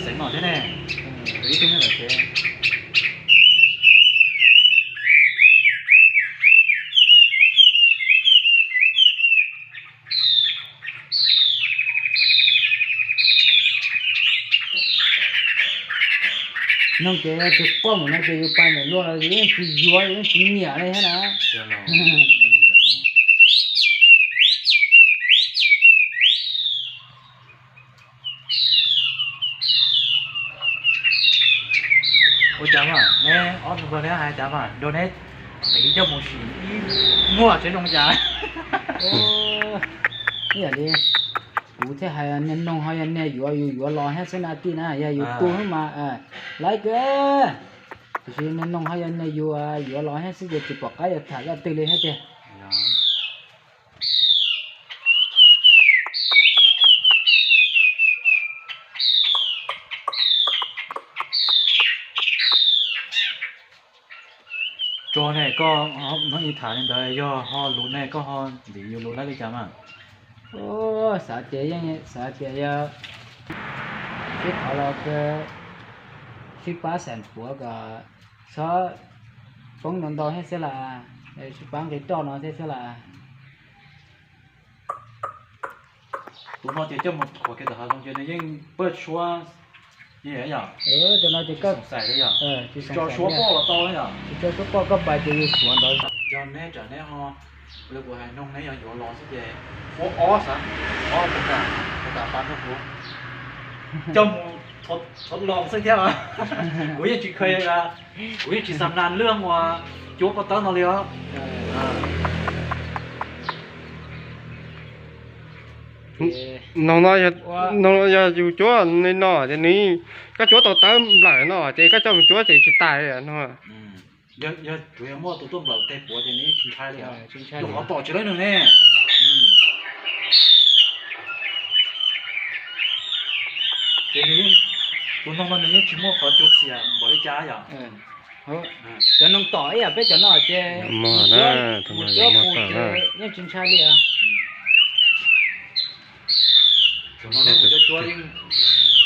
Xeev no thiab ne, ib tug nyob tom tsev. Noog ces yog tus poj mus no ces yus pais ntawm luag los yus yeej tsis yuav, yus yeej tsis nyiam li thiab na. Ua cas mas neb ob tug npawg neb hais cas mas nrog neb qiv coj mus sim ib muaj tsev zoo cas? Ib yam li kuv thiaj hais, niag noog ho yog niag yuav, yus yuav los thiab xwb na tij na, yog yus tu xwb mas laiv kawg. Tiam sis niag noog ho yog niag yus yuav los thiab xwb ces tsis pom qab yuav tham zaj twg li thiab tiag. Tso ne, koj muab ib tham li ntawd yog ho lus ne, koj ho ntxiv yus lus lawm li cas mas? Xav tias yeej xav tias yog sib thov los sib pab xam puav kom txhob poob ntau ntau thiab xwb las, sib pab nqi roj no thiab xwb las. Tus no ces coj mus qhuas kev tom hav zoov ces nws yeej paj suab, yog, tsis xav xais li yog, tsis tso suab poj los tau yog, tsis tso suab poj koj pais ces yus xuav ntawd. Yog neb tsam neb ho, li kuv hais noog neb yog yuav los xwb ces ua ob xav, ob puas kam, puas kam pab nrog kuv coj mus thov los xwb thiab. Kuv yeej tsis kheev, kuv yeej tsis xam nas lwaj uas cuab paj tawb no li os. Noog no, noog no yog yus cuab li no ces nws, koj cuab tau tawb nplawm no ces koj coj mus cuab ces tsis tas no. Yog tsuas yog muaj tus tuaj nplawm teg puav ces nws yeej tsis ntshai li os, yus qhov pom tsis laib nws ne. Ces nws, tus noog no nws yeej tsis muaj qhov cuab txias npaum li cas yom. Cov noog tom ib yam peb cov no ces mus cuab qus ces yeej tsis ntshai li os. Cov no neb mus cuab cuab yeej